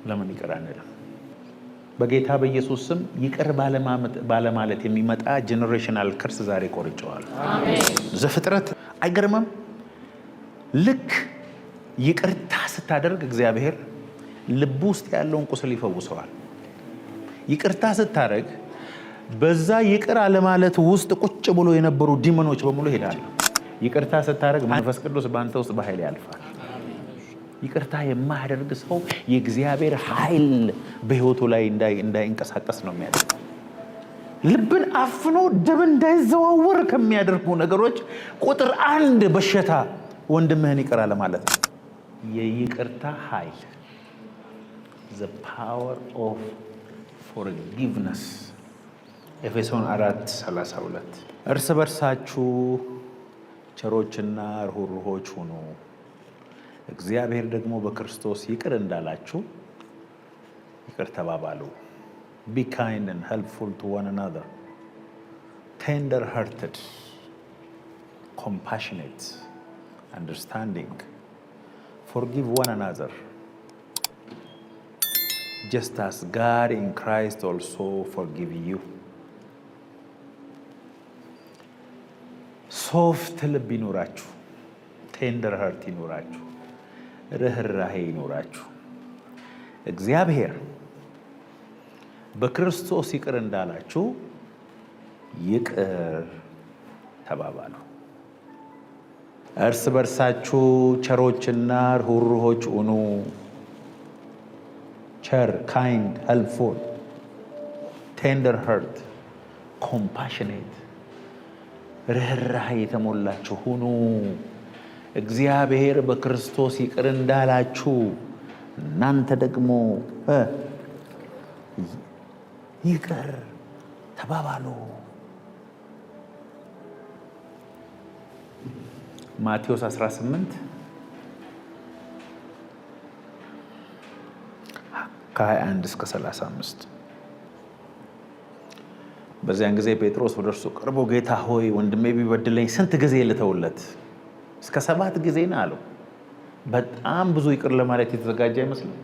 ለምን ይቅር አንልም? በጌታ በኢየሱስ ስም ይቅር ባለማለት የሚመጣ generational curse ዛሬ ቆርጨዋል። ዘፍጥረት አይገርምም? ልክ ይቅርታ ስታደርግ እግዚአብሔር ልብ ውስጥ ያለውን ቁስል ይፈውሰዋል። ይቅርታ ስታደርግ በዛ ይቅር አለማለት ውስጥ ቁጭ ብሎ የነበሩ demon ኦች በሙሉ ይሄዳሉ። ይቅርታ ስታደርግ መንፈስ ቅዱስ በአንተ ውስጥ በኃይል ያልፋል። ይቅርታ የማያደርግ ሰው የእግዚአብሔር ኃይል በሕይወቱ ላይ እንዳይንቀሳቀስ ነው የሚያደርገው። ልብን አፍኖ ደም እንዳይዘዋወር ከሚያደርጉ ነገሮች ቁጥር አንድ በሽታ ወንድምህን ይቅር አለማለት ነው። የይቅርታ ኃይል፣ the power of forgiveness፣ ኤፌሶን 4:32። እርስ በርሳችሁ ቸሮችና ርኅሩኆች ሁኑ፣ እግዚአብሔር ደግሞ በክርስቶስ ይቅር እንዳላችሁ ይቅር ተባባሉ። Be kind and helpful to one another, tender hearted, compassionate, understanding. Forgive one another just as God in Christ also forgive you. Soft ልብ ይኖራችሁ፣ tender heart ይኖራችሁ፣ ርኅራሄ ይኖራችሁ። እግዚአብሔር በክርስቶስ ይቅር እንዳላችሁ ይቅር ተባባሉ። እርስ በርሳችሁ ቸሮችና ርኅሩኆች ሁኑ። ቸር፣ kind፣ helpful፣ tender heart፣ compassionate፣ ርኅራሄ የተሞላችሁ ሁኑ። እግዚአብሔር በክርስቶስ ይቅር እንዳላችሁ እናንተ ደግሞ ይቅር ተባባሉ። ማቴዎስ 18 ከ21 እስከ 35። በዚያን ጊዜ ጴጥሮስ ወደ እርሱ ቀርቦ ጌታ ሆይ፣ ወንድሜ ቢበድለኝ ስንት ጊዜ ልተውለት? እስከ ሰባት ጊዜ ነው አለው። በጣም ብዙ ይቅር ለማለት የተዘጋጀ አይመስልም።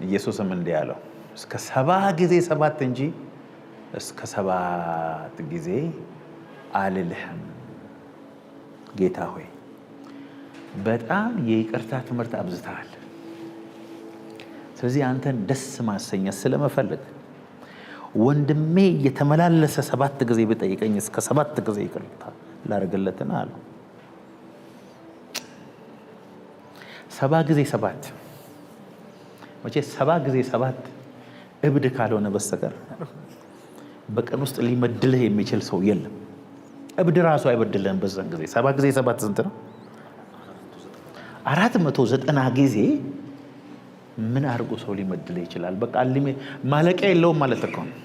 ኢየሱስም እንዲህ አለው፣ እስከ 70 ጊዜ ሰባት እንጂ እስከ ሰባት ጊዜ አልልህም። ጌታ ሆይ፣ በጣም የይቅርታ ትምህርት አብዝተሃል። ስለዚህ አንተን ደስ ማሰኘት ስለመፈልግ ወንድሜ እየተመላለሰ ሰባት ጊዜ ቢጠይቀኝ እስከ ሰባት ጊዜ ይቅርታ ላደርግለትን አለው። 70 ጊዜ ሰባት፣ መቼ 70 ጊዜ ሰባት እብድ ካልሆነ በስተቀር በቀን ውስጥ ሊመድልህ የሚችል ሰው የለም። እብድ ራሱ አይበድልህም። በዛን ጊዜ 70 ጊዜ ሰባት ስንት ነው? 490 ጊዜ ምን አድርጎ ሰው ሊመድልህ ይችላል? በቃ ማለቂያ የለውም ማለት እኮ ነው።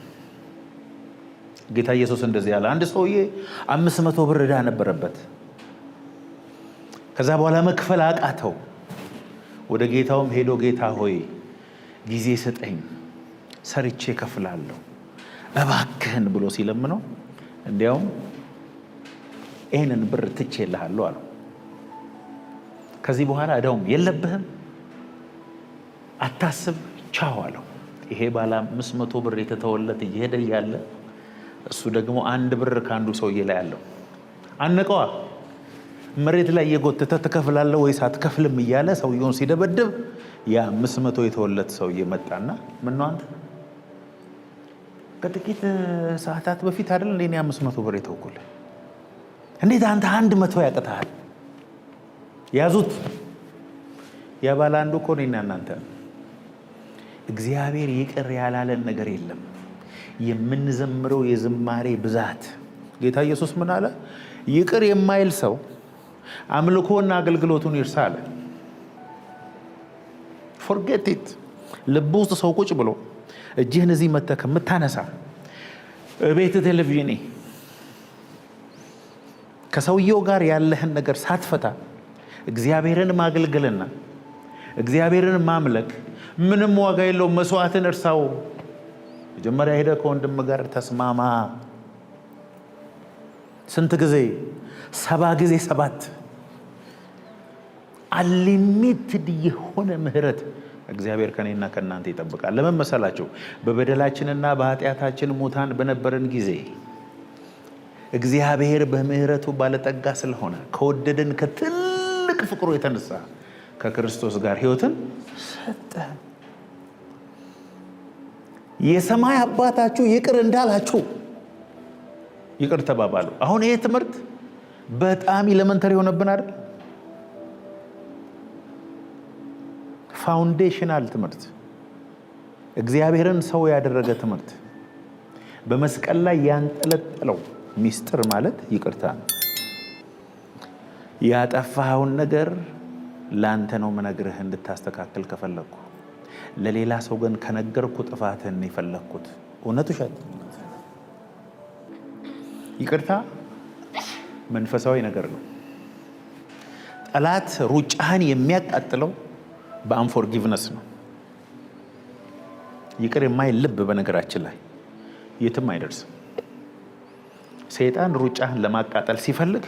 ጌታ ኢየሱስ እንደዚህ ያለ፣ አንድ ሰውዬ 500 ብር ዕዳ ነበረበት። ከዛ በኋላ መክፈል አቃተው። ወደ ጌታውም ሄዶ ጌታ ሆይ፣ ጊዜ ስጠኝ፣ ሰርቼ እከፍላለሁ፣ እባክህን ብሎ ሲለምነው እንዲያውም ይህንን ብር ትቼልሃለሁ አለው። ከዚህ በኋላ ዕዳውም የለብህም፣ አታስብ፣ ቻው አለው። ይሄ ባለ 500 ብር የተተወለት እየሄደ እያለ እሱ ደግሞ አንድ ብር ከአንዱ ሰውዬ ላይ አለው። አነቀዋ። መሬት ላይ እየጎተተ ትከፍላለህ ወይስ አትከፍልም እያለ ሰውየውን ሲደበድብ ያ 500 የተወለት ሰውዬ መጣና ምነው አንተ ከጥቂት ሰዓታት በፊት አይደል እንዴ እኔ 500 ብር የተውኩልህ? እንዴት አንተ 100 ያቅትሃል? ያዙት። ያ ባለ አንዱ እኮ እኔና እናንተ። እግዚአብሔር ይቅር ያላለን ነገር የለም። የምንዘምረው የዝማሬ ብዛት፣ ጌታ ኢየሱስ ምን አለ? ይቅር የማይል ሰው አምልኮና አገልግሎቱን ይርሳ አለ። Forget it። ልብ ውስጥ ሰው ቁጭ ብሎ እጅህን እዚህ መተህ ከምታነሳ ቤት ቴሌቪዥን ከሰውየው ጋር ያለህን ነገር ሳትፈታ እግዚአብሔርን ማገልገልና እግዚአብሔርን ማምለክ ምንም ዋጋ የለውም። መስዋዕትን እርሳው። መጀመሪያ ሄደህ ከወንድም ጋር ተስማማ። ስንት ጊዜ? 70 ጊዜ ሰባት። Unlimited የሆነ ምህረት እግዚአብሔር ከኔና ከእናንተ ይጠብቃል። ለምን መሰላችሁ? በበደላችንና በኃጢአታችን ሙታን በነበረን ጊዜ እግዚአብሔር በምህረቱ ባለጠጋ ስለሆነ ከወደደን ከትልቅ ፍቅሩ የተነሳ ከክርስቶስ ጋር ሕይወትን ሰጠ። የሰማይ አባታችሁ ይቅር እንዳላችሁ ይቅር ተባባሉ። አሁን ይሄ ትምህርት በጣም elementary የሆነብን አይደል? Foundational ትምህርት፣ እግዚአብሔርን ሰው ያደረገ ትምህርት፣ በመስቀል ላይ ያንጠለጠለው ሚስጥር ማለት ይቅርታ ነው። ያጠፋኸውን ነገር ለአንተ ነው ምነግርህ እንድታስተካክል ከፈለግኩ፣ ለሌላ ሰው ግን ከነገርኩ ጥፋትህን የፈለግኩት። እውነት ውሸት? ይቅርታ መንፈሳዊ ነገር ነው። ጠላት ሩጫህን የሚያቃጥለው በ unforgiveness ነው። ይቅር የማይል ልብ በነገራችን ላይ የትም አይደርስም። ሰይጣን ሩጫህን ለማቃጠል ሲፈልግ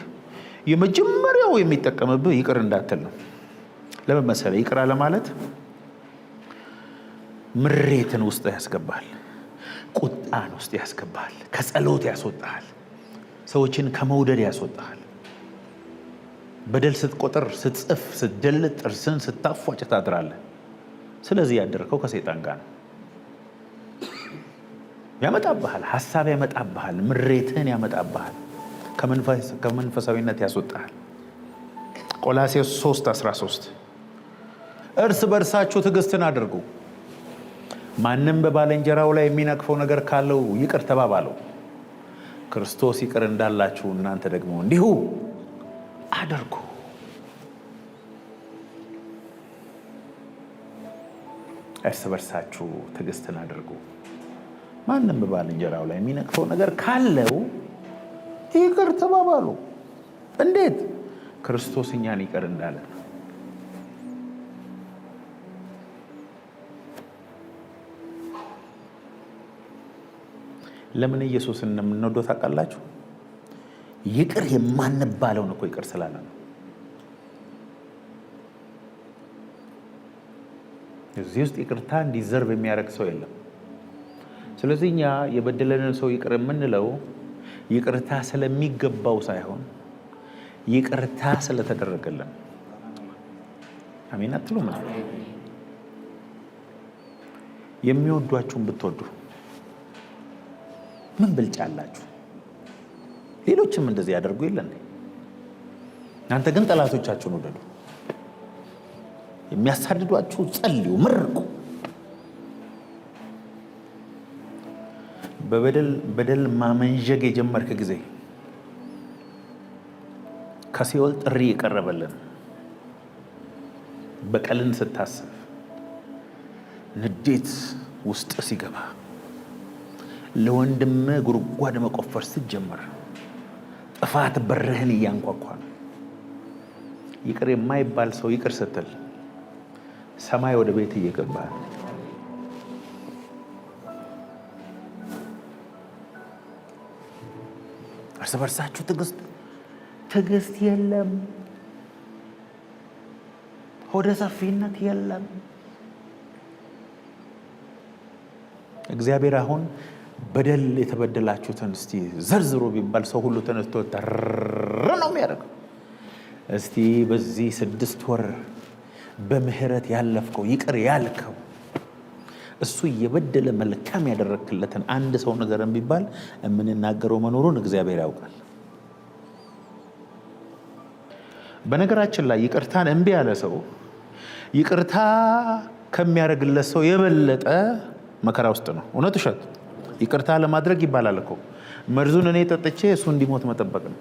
የመጀመሪያው የሚጠቀምብህ ይቅር እንዳትል ነው። ለምን መሰለህ? ይቅር አለማለት ምሬትን ውስጥ ያስገባል፣ ቁጣን ውስጥ ያስገባል፣ ከጸሎት ያስወጣል፣ ሰዎችን ከመውደድ ያስወጣል። በደል ስትቆጥር፣ ስትጽፍ፣ ስትደልጥ፣ ጥርስን ስታፏጭ ታድራለህ። ስለዚህ ያደርከው ከሰይጣን ጋር ነው። ያመጣብሃል፣ ሀሳብ ያመጣብሃል፣ ምሬትህን ያመጣብሃል፣ ከመንፈሳዊነት ያስወጣሃል። ቆላሴስ 3:13 እርስ በእርሳችሁ ትዕግስትን አድርጉ፣ ማንም በባልንጀራው ላይ የሚነቅፈው ነገር ካለው ይቅር ተባባለው፣ ክርስቶስ ይቅር እንዳላችሁ እናንተ ደግሞ እንዲሁ አድርጉ። እርስ በርሳችሁ ትዕግስትን አድርጉ፣ ማንም በባልንጀራው ላይ የሚነቅፈው ነገር ካለው ይቅር ተባባሉ። እንዴት? ክርስቶስ እኛን ይቅር እንዳለ። ለምን ኢየሱስን እንደምንወደው ታውቃላችሁ? ይቅር የማንባለውን እኮ ይቅር ስላለ ነው። እዚህ ውስጥ ይቅርታ እንዲዘርብ የሚያደርግ ሰው የለም። ስለዚህ እኛ የበደለንን ሰው ይቅር የምንለው ይቅርታ ስለሚገባው ሳይሆን ይቅርታ ስለተደረገልን። አሜን አትሉም? የሚወዷችሁን ብትወዱ ምን ብልጫ አላችሁ? ሌሎችም እንደዚህ ያደርጉ የለን? እናንተ ግን ጠላቶቻችሁን ውደዱ፣ የሚያሳድዷችሁ ጸልዩ፣ መርቁ። በበደል በደል ማመንዠግ የጀመርክ ጊዜ ከሲኦል ጥሪ የቀረበልን በቀልን ስታስብ ንዴት ውስጥ ሲገባ ለወንድም ጉድጓድ መቆፈር ስትጀምር ጥፋት በርህን እያንኳኳ ነው። ይቅር የማይባል ሰው ይቅር ስትል ሰማይ ወደ ቤት እየገባ ነው። እርስ በርሳችሁ ትዕግስት ትዕግስት የለም፣ ሆደ ሰፊነት የለም። እግዚአብሔር አሁን በደል የተበደላችሁትን እስቲ ዘርዝሩ ቢባል ሰው ሁሉ ተነስቶ ተር ነው የሚያደርገው። እስቲ በዚህ 6 ወር በምህረት ያለፍከው፣ ይቅር ያልከው፣ እሱ እየበደለ መልካም ያደረግክለትን አንድ ሰው ንገረን ቢባል የምንናገረው መኖሩን እግዚአብሔር ያውቃል። በነገራችን ላይ ይቅርታን እምቢ ያለ ሰው ይቅርታ ከሚያደርግለት ሰው የበለጠ መከራ ውስጥ ነው። እውነት ውሸት? ይቅርታ ለማድረግ ይባላል እኮ መርዙን እኔ ጠጥቼ እሱ እንዲሞት መጠበቅ ነው።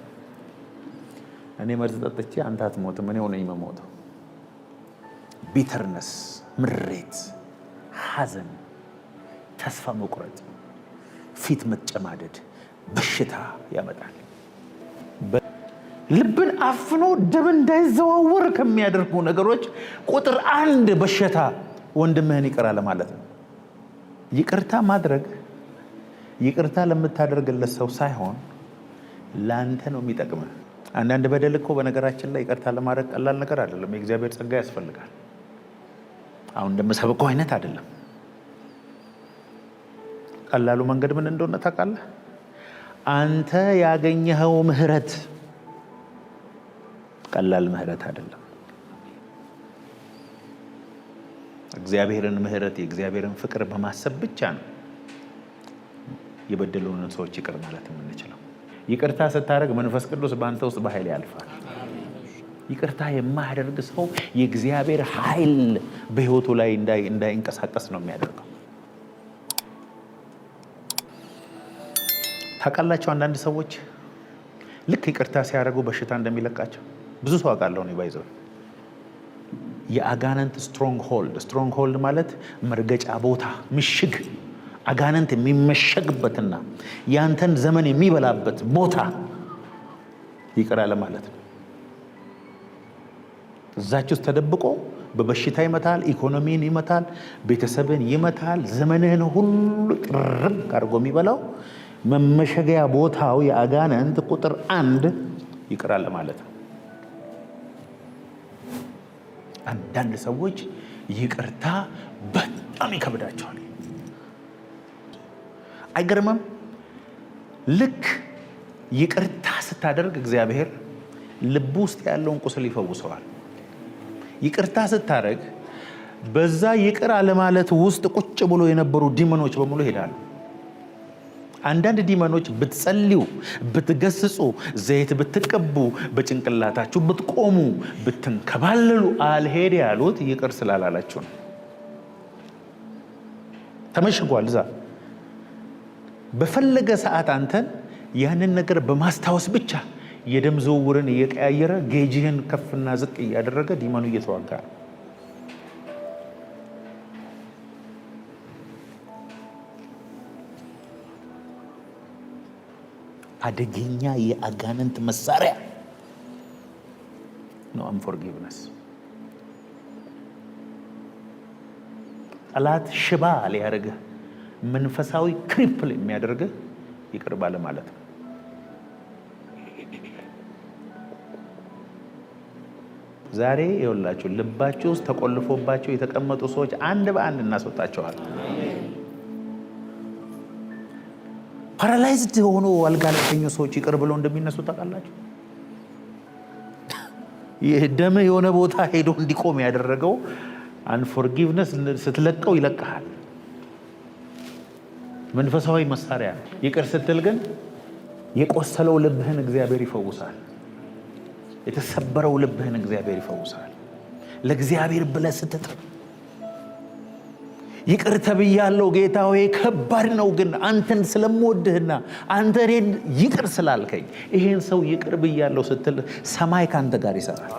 እኔ መርዝ ጠጥቼ አንተ አትሞትም፣ እኔ ነኝ የምሞተው። Bitterness፣ ምሬት፣ ሐዘን፣ ተስፋ መቁረጥ፣ ፊት መጨማደድ፣ በሽታ ያመጣል። ልብን አፍኖ ደም እንዳይዘዋወር ከሚያደርጉ ነገሮች ቁጥር አንድ በሽታ ወንድምህን ይቅር አለማለት ነው። ይቅርታ ማድረግ ይቅርታ ለምታደርግለት ሰው ሳይሆን ለአንተ ነው የሚጠቅምህ። አንዳንድ በደል እኮ በነገራችን ላይ ይቅርታ ለማድረግ ቀላል ነገር አይደለም። የእግዚአብሔር ጸጋ ያስፈልጋል። አሁን እንደምሰብከው አይነት አይደለም። ቀላሉ መንገድ ምን እንደሆነ ታውቃለህ? አንተ ያገኘኸው ምህረት ቀላል ምህረት አይደለም። እግዚአብሔርን ምህረት የእግዚአብሔርን ፍቅር በማሰብ ብቻ ነው የበደሉንን ሰዎች ይቅር ማለት የምንችለው። ይቅርታ ስታደርግ መንፈስ ቅዱስ በአንተ ውስጥ በኃይል ያልፋል። ይቅርታ የማያደርግ ሰው የእግዚአብሔር ኃይል በሕይወቱ ላይ እንዳይንቀሳቀስ ነው የሚያደርገው። ታውቃላችሁ፣ አንዳንድ ሰዎች ልክ ይቅርታ ሲያደርጉ በሽታ እንደሚለቃቸው ብዙ ሰው አውቃለሁ። እኔ by the way የአጋንንት stronghold፣ stronghold ማለት መርገጫ ቦታ፣ ምሽግ፣ አጋንንት የሚመሸግበትና ያንተን ዘመን የሚበላበት ቦታ ይቅር አለ ማለት ነው። እዛች ውስጥ ተደብቆ በበሽታ ይመታል፣ ኢኮኖሚን ይመታል፣ ቤተሰብን ይመታል፣ ዘመንህን ሁሉ ጥርግ አድርጎ የሚበላው መመሸጊያ ቦታው የአጋንንት ቁጥር አንድ ይቅር አለ ማለት ነው። አንዳንድ ሰዎች ይቅርታ በጣም ይከብዳቸዋል። አይገርምም? ልክ ይቅርታ ስታደርግ እግዚአብሔር ልብ ውስጥ ያለውን ቁስል ይፈውሰዋል። ይቅርታ ስታደርግ በዛ ይቅር አለማለት ውስጥ ቁጭ ብሎ የነበሩ demon ኦች በሙሉ ይሄዳሉ። አንዳንድ demon ኦች ብትጸልዩ፣ ብትገስጹ፣ ዘይት ብትቀቡ፣ በጭንቅላታችሁ ብትቆሙ፣ ብትንከባለሉ አልሄድ ያሉት ይቅር ስላላላችሁ ነው። ተመሽጓል እዛ። በፈለገ ሰዓት አንተን ያንን ነገር በማስታወስ ብቻ የደም ዝውውርን እየቀያየረ gauge ህን ከፍና ዝቅ እያደረገ demon ኡ እየተዋጋ ነው። አደገኛ የአጋንንት መሳሪያ ነው unforgiveness። ጠላት ሽባ ሊያደርግህ መንፈሳዊ cripple የሚያደርግህ ይቅር ባለ ማለት ነው። ዛሬ ይኸውላችሁ ልባችሁ ውስጥ ተቆልፎባቸው የተቀመጡ ሰዎች አንድ በአንድ እናስወጣቸዋል። Paralyzed ሆኖ አልጋ ላይ የተኙ ሰዎች ይቅር ብለው እንደሚነሱ ታውቃላችሁ። ደም የሆነ ቦታ ሄዶ እንዲቆም ያደረገው unforgiveness ስትለቀው ይለቀሃል። መንፈሳዊ መሳሪያ ነው። ይቅር ስትል ግን የቆሰለው ልብህን እግዚአብሔር ይፈውሳል። የተሰበረው ልብህን እግዚአብሔር ይፈውሳል። ለእግዚአብሔር ብለህ ስትጥር ይቅር ተብያለሁ ጌታ ሆይ፣ ከባድ ነው ግን አንተን ስለምወድህና አንተ እኔን ይቅር ስላልከኝ ይሄን ሰው ይቅር ብያለሁ ስትል ሰማይ ከአንተ ጋር ይሰራል።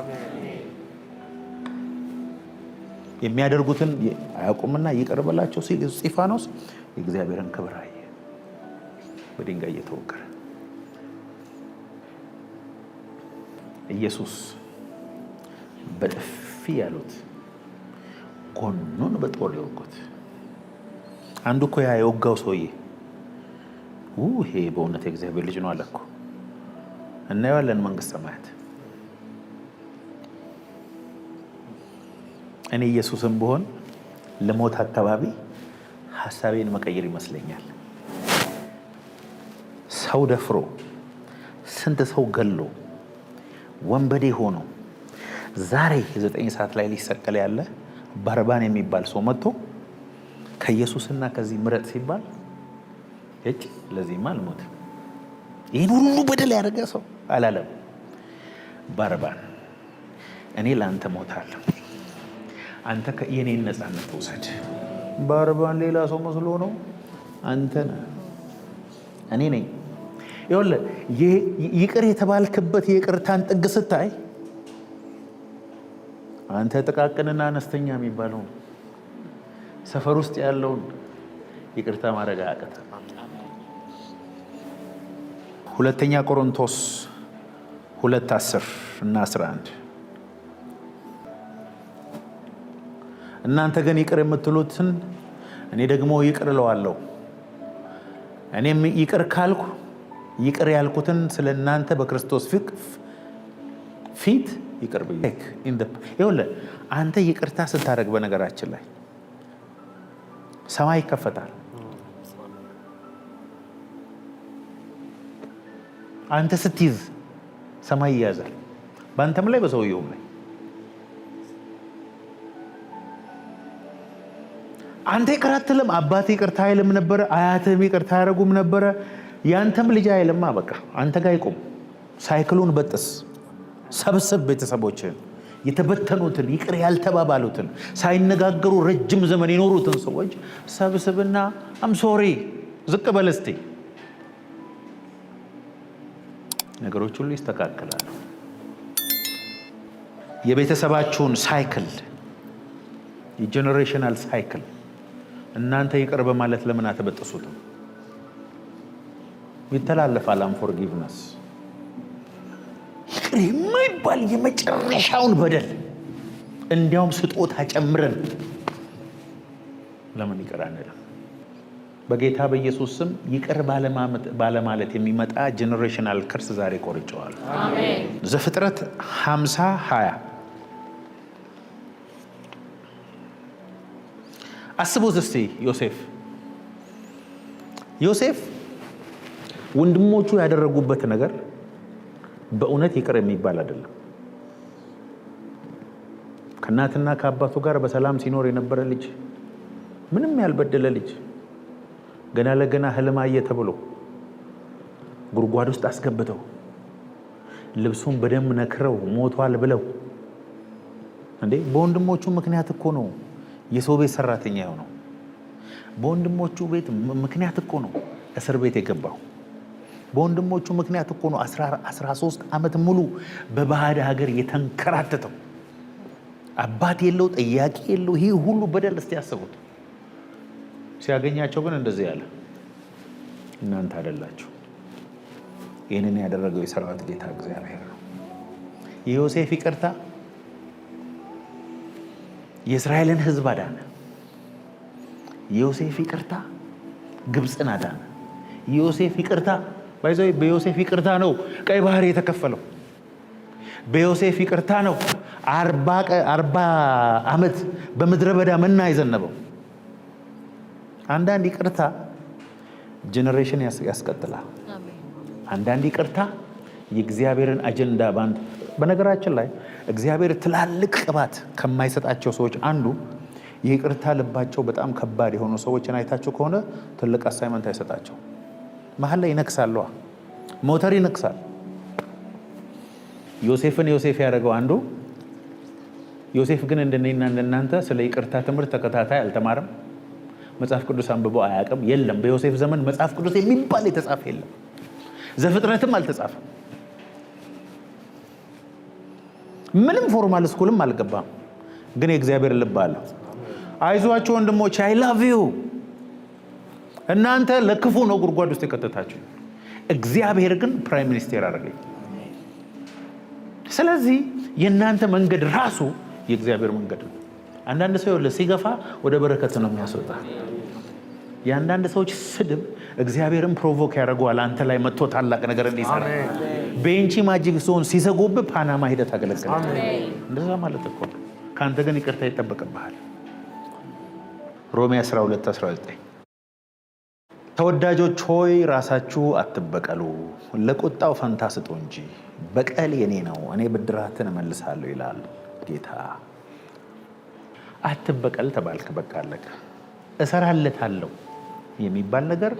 የሚያደርጉትን አያውቁምና ይቅር በላቸው ሲል እስጢፋኖስ የእግዚአብሔርን ክብር አየ፣ በድንጋይ እየተወገረ። ኢየሱስ በጥፊ ያሉት፣ ጎኑን በጦር የወጉት። አንዱ እኮ ያ የወጋው ሰውዬ ይሄ በእውነት የእግዚአብሔር ልጅ ነው አለ እኮ። እናየዋለን መንግስተ ሰማያት። እኔ ኢየሱስም ብሆን ለሞት አካባቢ ሀሳቤን መቀየር ይመስለኛል። ሰው ደፍሮ፣ ስንት ሰው ገሎ፣ ወንበዴ ሆኖ ዛሬ 9 ሰዓት ላይ ሊሰቀል ያለ በርባን የሚባል ሰው መጥቶ ከኢየሱስና ከዚህ ምረጥ ሲባል እጭ ለዚህማ አልሞትም፣ ይህን ሁሉ በደል ያደረገ ሰው አላለም። በርባን፣ እኔ ለአንተ ሞታለሁ፣ አንተ የኔን ነፃነት ውሰድ። በርባን ሌላ ሰው መስሎ ነው፣ አንተ ነህ፣ እኔ ነኝ። ይኸውልህ፣ ይቅር የተባልክበት የይቅርታን ጥግ ስታይ አንተ ጥቃቅንና አነስተኛ የሚባለውን ሰፈር ውስጥ ያለውን ይቅርታ ማድረግ አያቅትም። ሁለተኛ ቆሮንቶስ 2:10 እና 11። እናንተ ግን ይቅር የምትሉትን እኔ ደግሞ ይቅር እለዋለሁ። እኔም ይቅር ካልኩ ይቅር ያልኩትን ስለ እናንተ በክርስቶስ ፊት ፊት ይቅር ብዬ። ይኸውልህ አንተ ይቅርታ ስታደርግ በነገራችን ላይ ሰማይ ይከፈታል። አንተ ስትይዝ ሰማይ ይያዛል፣ በአንተም ላይ በሰውየውም ላይ። አንተ ይቅር አትልም። አባትህ ይቅርታ አይልም ነበረ፣ አያትህም ይቅርታ አያደርጉም ነበረ። ያንተም ልጅ አይልማ። በቃ አንተ ጋር ይቁም። Cycle ኡን በጥስ፣ ሰብስብ ቤተሰቦችህን፣ የተበተኑትን፣ ይቅር ያልተባባሉትን፣ ሳይነጋገሩ ረጅም ዘመን የኖሩትን ሰዎች ሰብስብና I'm sorry ዝቅ በል እስቲ፣ ነገሮች ሁሉ ይስተካከላሉ። የቤተሰባችሁን cycle፣ የ generational cycle እናንተ ይቅር በማለት ለምን አትበጥሱትም? ይተላለፋል። Unforgiveness ይቅር የማይባል የመጨረሻውን በደል እንዲያውም ስጦታ ጨምረን ለምን ይቅር አንልም? በጌታ በኢየሱስ ስም ይቅር ባለማለት የሚመጣ generational curse ዛሬ ቆርጨዋል። ዘፍጥረት 50:20። አስቡት እስቲ፣ ዮሴፍ ወንድሞቹ ያደረጉበት ነገር በእውነት ይቅር የሚባል አይደለም። ከእናትና ከአባቱ ጋር በሰላም ሲኖር የነበረ ልጅ፣ ምንም ያልበደለ ልጅ፣ ገና ለገና ህልም አየ ተብሎ ጉድጓድ ውስጥ አስገብተው፣ ልብሱን በደም ነክረው ሞቷል ብለው፣ እንዴ፣ በወንድሞቹ ምክንያት እኮ ነው የሰው ቤት ሰራተኛ የሆነው። በወንድሞቹ ቤት ምክንያት እኮ ነው እስር ቤት የገባው። በወንድሞቹ ምክንያት እኮ ነው 13 ዓመት ሙሉ በባዕድ ሀገር የተንከራተተው። አባት የለው፣ ጠያቂ የለው። ይህ ሁሉ በደል እስቲ ያስቡት። ሲያገኛቸው ግን እንደዚህ ያለ፣ እናንተ አይደላችሁ፣ ይህንን ያደረገው የሰራዊት ጌታ እግዚአብሔር ነው። የዮሴፍ ይቅርታ የእስራኤልን ሕዝብ አዳነ። የዮሴፍ ይቅርታ ግብፅን አዳነ። የዮሴፍ ይቅርታ፣ by the way፣ በዮሴፍ ይቅርታ ነው ቀይ ባህር የተከፈለው። በዮሴፍ ይቅርታ ነው 40 ዓመት በምድረ በዳ መና የዘነበው። አንዳንድ ይቅርታ generation ያስቀጥላል። አንዳንድ ይቅርታ የእግዚአብሔርን አጀንዳ ባንድ። በነገራችን ላይ እግዚአብሔር ትላልቅ ቅባት ከማይሰጣቸው ሰዎች አንዱ የይቅርታ ልባቸው በጣም ከባድ የሆኑ ሰዎችን አይታችሁ ከሆነ ትልቅ assignment አይሰጣቸው። መሀል ላይ ይነክሳሉ፣ ሞተር ይነክሳል። ዮሴፍን ዮሴፍ ያደረገው አንዱ፣ ዮሴፍ ግን እንደኔና እንደናንተ ስለ ይቅርታ ትምህርት ተከታታይ አልተማረም። መጽሐፍ ቅዱስ አንብቦ አያውቅም። የለም፣ በዮሴፍ ዘመን መጽሐፍ ቅዱስ የሚባል የተጻፈ የለም። ዘፍጥረትም አልተጻፈም። ምንም formal school ም አልገባም። ግን የእግዚአብሔር ልብ አለው። አይዟችሁ ወንድሞች፣ I love you። እናንተ ለክፉ ነው ጉድጓድ ውስጥ የከተታችሁ፣ እግዚአብሔር ግን prime minister አደረገኝ። ስለዚህ የእናንተ መንገድ ራሱ የእግዚአብሔር መንገድ ነው። አንዳንድ ሰው ይኸውልህ ሲገፋ ወደ በረከት ነው የሚያስወጣ። የአንዳንድ ሰዎች ስድብ እግዚአብሔርን provoke ያደርገዋል። አንተ ላይ መጥቶ ታላቅ ነገር እንዲሰራ። ቤንቺ magic zone ሲዘጉብህ ፓናማ ሂደህ ታገለግላለህ። እንደዛ ማለት እኮ ነው። ከአንተ ግን ይቅርታ ይጠበቅብሃል። ሮሜ 12 19፣ ተወዳጆች ሆይ፣ ራሳችሁ አትበቀሉ፣ ለቁጣው ፈንታ ስጡ እንጂ፣ በቀል የኔ ነው፣ እኔ ብድራትን እመልሳለሁ ይላል ጌታ። አትበቀል ተባልክ፣ በቃ አለቀ። እሰራለታለሁ የሚባል ነገር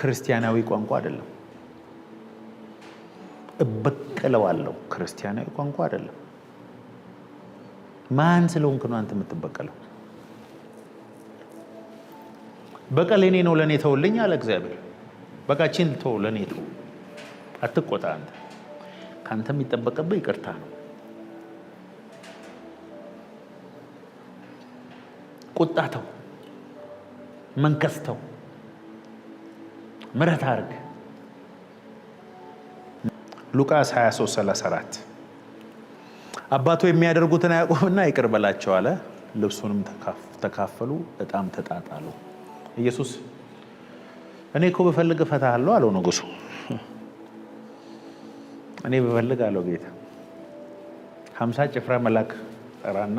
ክርስቲያናዊ ቋንቋ አይደለም። እበቀለዋለሁ ክርስቲያናዊ ቋንቋ አይደለም። ማን ስለሆንክ ነው አንተ የምትበቀለው? በቀል የኔ ነው፣ ለእኔ ተውልኝ አለ እግዚአብሔር። በቃ ቺን ተው፣ ለእኔ ተው፣ አትቆጣ። አንተ ከአንተ የሚጠበቅብህ ይቅርታ ነው። ቁጣ ተው፣ መንከስ ተው፣ ምሕረት አድርግ። ሉቃስ 23:34፣ አባቱ የሚያደርጉትን አያውቁምና ይቅር በላቸው አለ። ልብሱንም ተካፈሉ፣ ዕጣም ተጣጣሉ። ኢየሱስ እኔ እኮ ብፈልግ እፈታሃለሁ አለው ንጉሱ። እኔ ብፈልግ አለው ጌታ። 50 ጭፍራ መልአክ ጠራና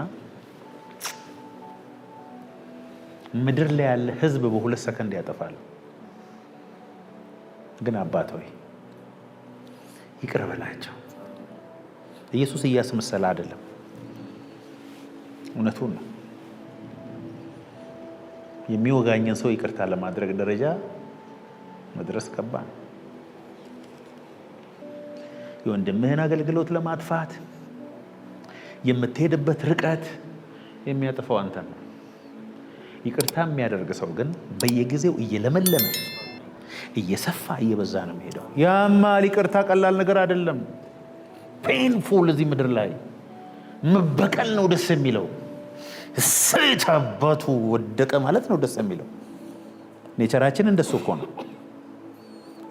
ምድር ላይ ያለ ህዝብ በ2 ሰከንድ ያጠፋል። ግን አባት ሆይ ይቅር በላቸው። ኢየሱስ እያስመሰለ አይደለም፣ እውነቱን ነው። የሚወጋኝን ሰው ይቅርታ ለማድረግ ደረጃ መድረስ ከባድ ነው። የወንድምህን አገልግሎት ለማጥፋት የምትሄድበት ርቀት የሚያጠፋው አንተን ነው። ይቅርታ የሚያደርግ ሰው ግን በየጊዜው እየለመለመ፣ እየሰፋ፣ እየበዛ ነው የሚሄደው። ያማል። ይቅርታ ቀላል ነገር አይደለም። Painful። እዚህ ምድር ላይ መበቀል ነው ደስ የሚለው። ሴት አባቱ ወደቀ ማለት ነው ደስ የሚለው። Nature ኣችን እንደሱ እኮ ነው።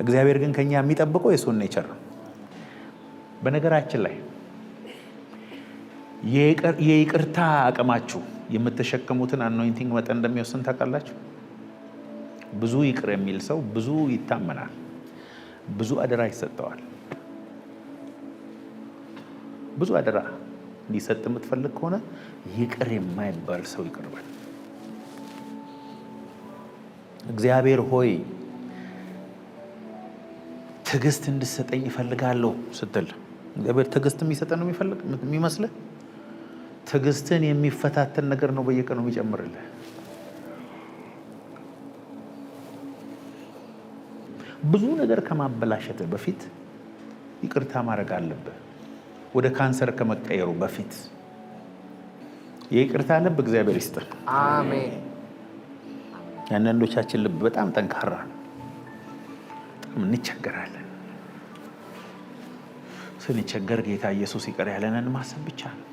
እግዚአብሔር ግን ከኛ የሚጠብቀው የሱን nature ነው። በነገራችን ላይ የይቅርታ አቅማችሁ የምትሸከሙትን anointing መጠን እንደሚወስን ታውቃላችሁ። ብዙ ይቅር የሚል ሰው ብዙ ይታመናል፣ ብዙ አደራ ይሰጠዋል። ብዙ አደራ እንዲሰጥ የምትፈልግ ከሆነ ይቅር የማይባል ሰው ይቅር በል። እግዚአብሔር ሆይ ትዕግስት እንድሰጠኝ እፈልጋለሁ ስትል እግዚአብሔር ትዕግስት የሚሰጠን ነው የሚፈልግ የሚመስልህ? ትዕግስትን የሚፈታተን ነገር ነው በየቀኑ የሚጨምርልህ። ብዙ ነገር ከማበላሸት በፊት ይቅርታ ማድረግ አለብህ። ወደ ካንሰር ከመቀየሩ በፊት የይቅርታ ልብ እግዚአብሔር ይስጥን። አሜን። የአንዳንዶቻችን ልብ በጣም ጠንካራ ነው። በጣም እንቸገራለን። ስንቸገር ጌታ ኢየሱስ ይቅር ያለንን ማሰብ ብቻ ነው።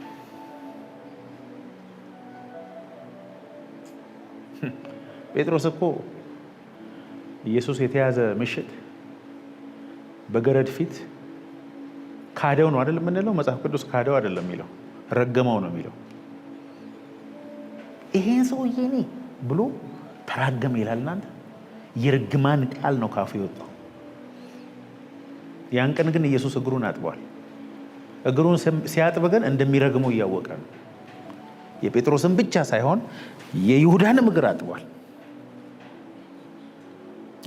ጴጥሮስ እኮ ኢየሱስ የተያዘ ምሽት በገረድ ፊት ካደው ነው አይደል የምንለው? መጽሐፍ ቅዱስ ካደው አይደለም የሚለው፣ ረገመው ነው የሚለው። ይሄን ሰውዬ እኔ ብሎ ተራገመ ይላል። እናንተ የርግማን ቃል ነው ካፉ የወጣው። ያን ቀን ግን ኢየሱስ እግሩን አጥቧል። እግሩን ሲያጥብ ግን እንደሚረግመው እያወቀ ነው። የጴጥሮስን ብቻ ሳይሆን የይሁዳንም እግር አጥቧል።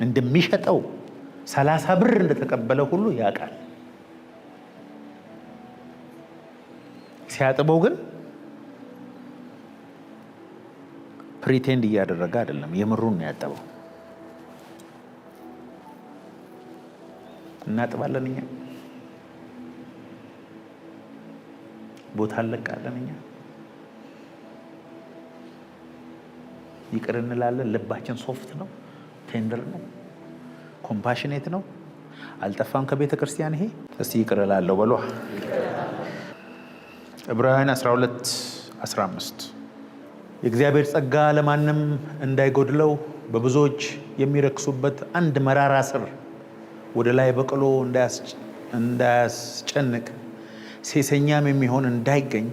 እንደሚሸጠው 30 ብር እንደተቀበለ ሁሉ ያውቃል። ሲያጥበው ግን pretend እያደረገ አይደለም፣ የምሩን ነው ያጠበው። እናጥባለን እኛ፣ ቦታ እንለቃለን እኛ፣ ይቅር እንላለን። ልባችን soft ነው፣ tender ነው፣ compassionate ነው። አልጠፋም ከቤተ ክርስቲያን ይሄ። እስቲ ይቅር እላለሁ በሏ። ዕብራውያን 12 15 የእግዚአብሔር ጸጋ ለማንም እንዳይጎድለው በብዙዎች የሚረክሱበት አንድ መራራ ስር ወደ ላይ በቅሎ እንዳያስጨንቅ፣ ሴሰኛም የሚሆን እንዳይገኝ፣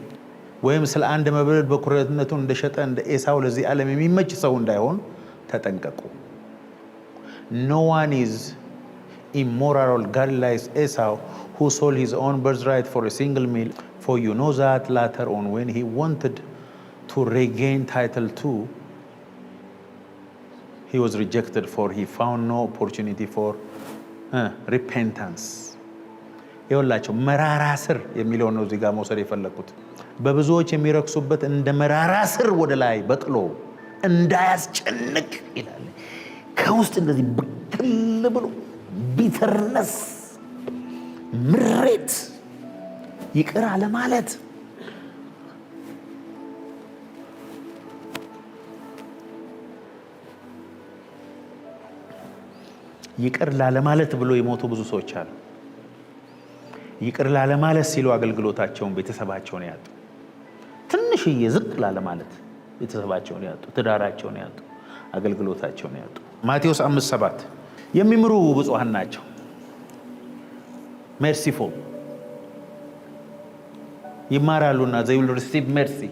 ወይም ስለ አንድ መብል በኩርነቱን እንደሸጠ እንደ ኤሳው ለዚህ ዓለም የሚመች ሰው እንዳይሆን ተጠንቀቁ። No one is immoral or godless like Esau, who sold his own birthright for a single meal. For you know that later on, when he wanted to regain title to, he was rejected, for he found no opportunity for repentance. ይኸውላችሁ መራራ ስር የሚለውን ነው እዚህ ጋር መውሰድ የፈለግኩት። በብዙዎች የሚረክሱበት እንደ መራራ ስር ወደ ላይ በቅሎ እንዳያስጨንቅ ይላል። ከውስጥ እንደዚህ ብቅል ብሎ bitterness፣ ምሬት፣ ይቅር አለማለት። ይቅር ላለማለት ብሎ የሞቱ ብዙ ሰዎች አሉ። ይቅር ላለማለት ሲሉ አገልግሎታቸውን፣ ቤተሰባቸውን ያጡ፣ ትንሽዬ ዝቅ ላለማለት ቤተሰባቸውን ያጡ፣ ትዳራቸውን ያጡ፣ አገልግሎታቸውን ያጡ። ማቴዎስ 5:7 የሚምሩ ብፁዓን ናቸው። Merciful ይማራሉና they will receive mercy።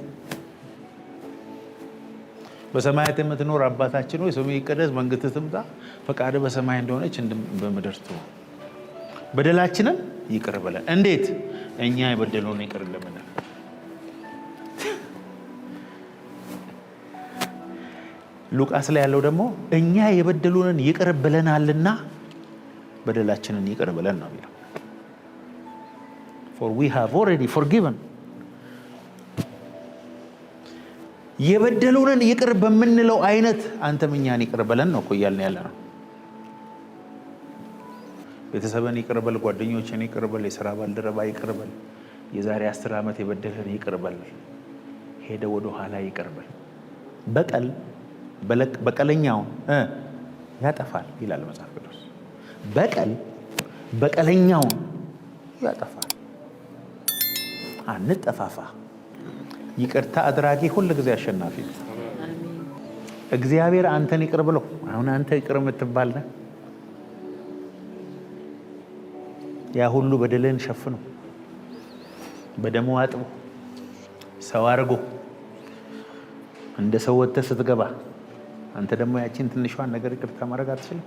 በሰማያት የምትኖር አባታችን ሆይ ስምህ ይቀደስ፣ መንግስትህ ትምጣ፣ ፈቃድህ በሰማይ እንደሆነች በምድር ትሁን። በደላችንን ይቅር በለን። እንዴት? እኛ የበደሉንን ይቅር እንደምንል። ሉቃስ ላይ ያለው ደግሞ እኛ የበደሉንን ይቅር ብለናልና በደላችንን ይቅር በለን ነው የሚለው። For we have already forgiven። የበደሉንን ይቅር በምንለው አይነት አንተም እኛን ይቅር በለን ነው እኮ እያልን ያለ ነው። ቤተሰብን ይቅር በል፣ ጓደኞችን ይቅር በል፣ የስራ ባልደረባ ይቅር በል፣ የዛሬ 10 ዓመት የበደለን ይቅር በል፣ ሄደ ወደ ኋላ ይቅር በል። በቀል በቀለኛውን ያጠፋል ይላል መጽሐፍ ቅዱስ። በቀል በቀለኛውን ያጠፋል። አንጠፋፋ። ይቅርታ አድራጊ ሁል ጊዜ አሸናፊ ነው። እግዚአብሔር አንተን ይቅር ብሎ፣ አሁን አንተ ይቅር የምትባል ነህ። ያ ሁሉ በደልን ሸፍኖ፣ በደሙ አጥቦ፣ ሰው አድርጎ፣ እንደ ሰው ወጥተህ ስትገባ አንተ ደግሞ ያቺን ትንሿን ነገር ይቅርታ ማድረግ አትችልም?